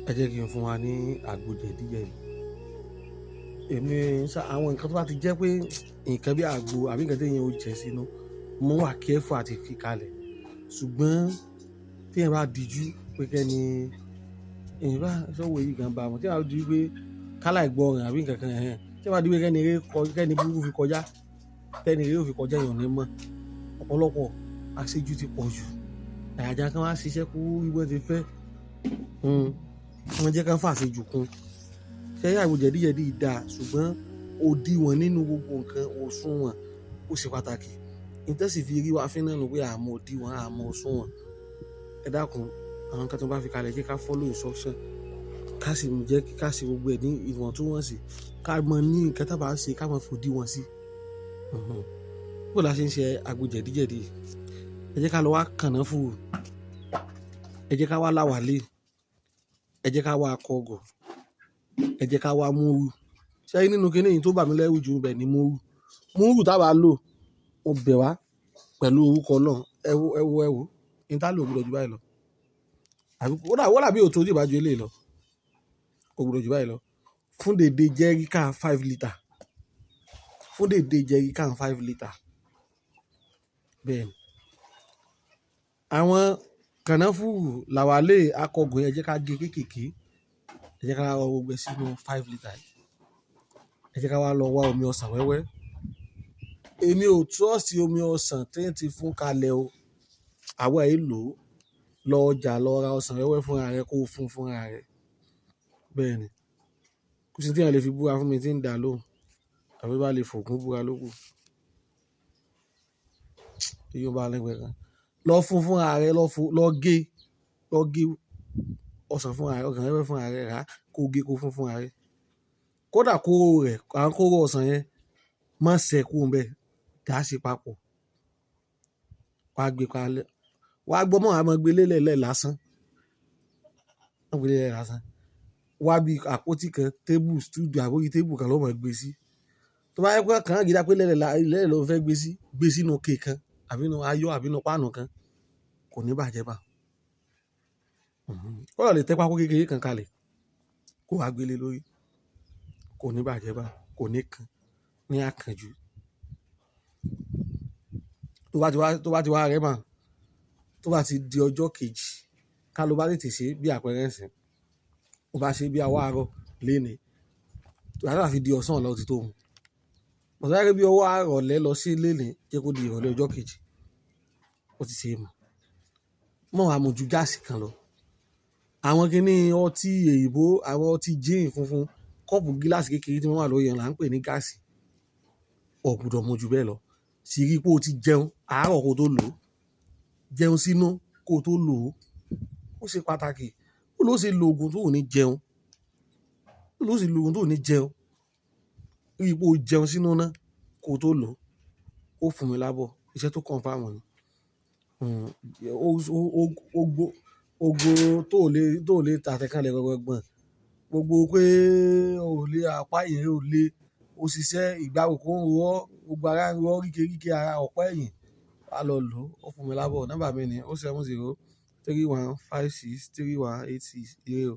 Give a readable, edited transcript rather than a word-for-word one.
Ẹ jẹ́ kí n fún wa ní àgbo jẹ̀díjẹ̀dí. Èmi sá àwọn nǹkan tó bá ti jẹ́ pé nǹkan bí àgbo àbí nǹkan tí èèyàn ó jẹ sínú, mo wà careful àti fi kalẹ̀. Ṣùgbọ́n tí èèyàn bá dijú pé kẹ́ni, èèyàn bá sọ́wọ́ yìí gan bá mọ̀, tí èèyàn bá dijú pé ká láì gbọ́ràn àbí nǹkan kan ẹ̀hẹn, tí èèyàn bá dijú pé kẹ́ni eré kọ, kẹ́ni burúkú fi kọjá, tẹ́ni eré ó fi kọjá, èèyàn ò ní mọ̀. Ọ̀pọ̀lọpọ̀ àṣejù ti pọ̀ jù. Àyájá kan wá ṣiṣẹ́ kú bí wọ́n ti fẹ́. Wọ́n jẹ́ ká fà ṣejù kún. Ṣé àgbo jẹ̀díjẹ̀dí yìí dá, ṣùgbọ́n òdiwọ̀n nínú gbogbo nǹkan, òṣùwọ̀n ó ṣe pàtàkì. Ìtẹ́sí sì fi rí wa fín náà nu pé àmọ́ òdiwọ̀n, àmọ́ òṣùwọ̀n. Ẹ dákun, àwọn nǹkan tí wọ́n bá fi kalẹ̀ jẹ́ ká follow instruction. Ká sì jẹ́ ká ṣe gbogbo ẹ̀ ní ìwọ̀ntúnwọ̀nsì. Ká mọ ní nǹkan tí a bá ń ṣe, ká mọ fòdiwọ̀n sí. Bó la ṣe ń ṣe àgbo jẹ̀díjẹ̀dí? Ẹ jẹ́ ká lọ wá kànáfùrù. Ẹ jẹ́ ká wá làwálé. Ẹ jẹ́ ká wá akọgọ̀. Ẹ jẹ́ ká wá múrù. Ṣé nínú kíní yìí tó bà mí lẹ́rù jù bẹ́ẹ̀ ni múrù. Múrù tá bá lò, ó bẹ̀ wá pẹ̀lú orúkọ Ọlọ́run. Ẹ wo, ẹ wo, ẹ wo. N tá lò gbọdọ̀ ju báyìí lọ. Àbí ó dà bí òtó tí ì bá ju eléyìí lọ. Kò gbọdọ̀ ju báyìí lọ. Fún dèdè jẹ́ríkà 5 litre. Fún dèdè jẹ́ríkà 5 litre. Bẹ́ẹ̀ ni. Àwọn kànáfùrù, làwálé, akọgọ̀ yẹn, ẹ jẹ́ ká gé kéékèèké. Ẹ jẹ́ ká rọ gbogbo ẹ sínú 5 litre yìí. Ẹ jẹ́ ká wá lọ wá omi ọsàn wẹ́wẹ́. Èmi ò trust omi ọsàn tí ń ti fún kalẹ̀ o. Àwa yìí lò ó. Lọ ọjà lọ ra ọsàn wẹ́wẹ́ fúnra rẹ kó fún fúnra rẹ. Bẹ́ẹ̀ ni. Kò sí tí èèyàn lè fi búra fún mi tí ń dà lóhùn. Àbí bá lè fògún búra lókù. Èyí ò bá lẹ́gbẹ̀ẹ́ kan. Lọ fún fúnra rẹ, lọ fún, lọ gé ọsàn fúnra rẹ, ọsàn wẹ́wẹ́ fúnra rẹ rà kó gé kó fún fúnra rẹ. Kódà kóró rẹ̀, àwọn kóró ọsàn yẹn má ṣẹ kúrò níbẹ̀, dà á sí papọ̀. Wá gbé kalẹ̀. Wá gbọ́ mọ́, a máa gbé lélẹ̀ lásán. Má gbé lélẹ̀ lásán. Wá bí àpótí kan, table, studio àbí orí table kan ló máa gbé sí. Tó bá jẹ́ pé kàn gidi pé lẹ́lẹ̀ lẹ́lẹ̀ ló fẹ́ gbé sí, gbé sínú ike kan àbí inú ayọ́ àbí inú páànù kan, kò ní bàjẹ́ bá. Ó lè tẹ́ pákó kékeré kan kalẹ̀ kó wá gbé lé lórí. Kò ní bàjẹ́ bá, kò ní kan ní àkànjú. Tó bá ti wá, tó bá ti wá rẹ́ mà, tó bá ti di ọjọ́ kejì, ká ló bá tètè ṣe bí àpẹẹrẹ ǹsìn. Ó bá ṣe bí ọwọ́ àárọ̀ léni, tó bá fi di ọ̀sán ọ̀la ó ti tó mu. But tó bá jẹ́ pé bí ọwọ́ àárọ̀lẹ́ lọ sí léni, jẹ́ kó di ìrọ̀lẹ́ ọjọ́ kejì, ó ti ṣe é mu. Mọ́ wàá mu ju gáàsì kan lọ. Àwọn kíní ọtí òyìnbó, àwọn ọtí gin funfun, kọ́ọ̀pù gíláàsì kékeré tí wọ́n wà lórí ẹ̀ là ń pè ní gáàsì. Ò gbọdọ̀ mu ju bẹ́ẹ̀ lọ. Sì rí pé o ti jẹun àárọ̀ kó tó lò ó. Jẹun sínú kó tó lò ó. Ó ṣe pàtàkì. Bó ló ṣe lo òògùn tó ò ní jẹun. Bó ló ṣe lo òògùn tó ò ní jẹun. Rí pé o jẹun sínú ná kó tó lò ó. Ó fún mi lábọ̀. Iṣẹ́ tó confirm ni. Ó gbó, ó gbó tó lè tà tẹ́kànlẹ̀ gbọ̀ngbọ̀n. Gbogbo pé o lè apá ẹ̀yìn rẹ ò lè, ó ṣiṣẹ́ ìgbárùkù ń ro ọ́, gbogbo ara ń ro ọ́ ríkẹríkẹ ara ọ̀pá ẹ̀yìn. Wá lọ lò ó, ó fún mi lábọ̀. Nọ́mbà mi ni 070 31 56 31 86. Ire o.